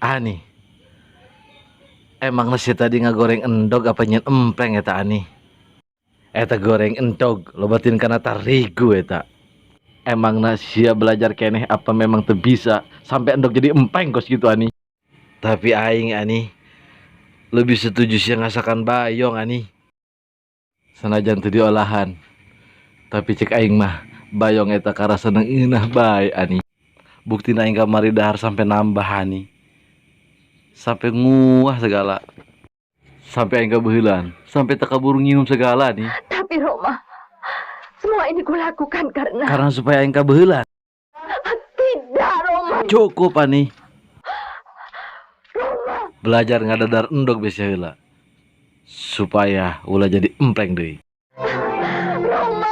Ani. Emang si tadi ngagoreng endog apa nyieun empleng eta, Ani? Eta goreng endog, lobatin kana tarigu eta. Emang sia belajar keneh apa memang teu bisa sampai endog jadi empleng kos gitu, Ani? Tapi aing, Ani, lebih setuju sia ngasakan bayong, Ani. Sanajan teu diolahan. Tapi cek aing mah bayong eta karasana ngeunah bae, Ani. Buktina aing kamari dahar sampai nambah, Ani. Sampai nguah segala. Sampai aing kabeuheulan, sampai teu kaburu nginum segala nih. Tapi Roma, semua ini kulakukan karena Karena supaya aing kabeuheulan. Tidak, Roma. Cukup, Ani. Belajar ngadadar endog besi heula. Supaya ulah jadi empleng deui. Roma.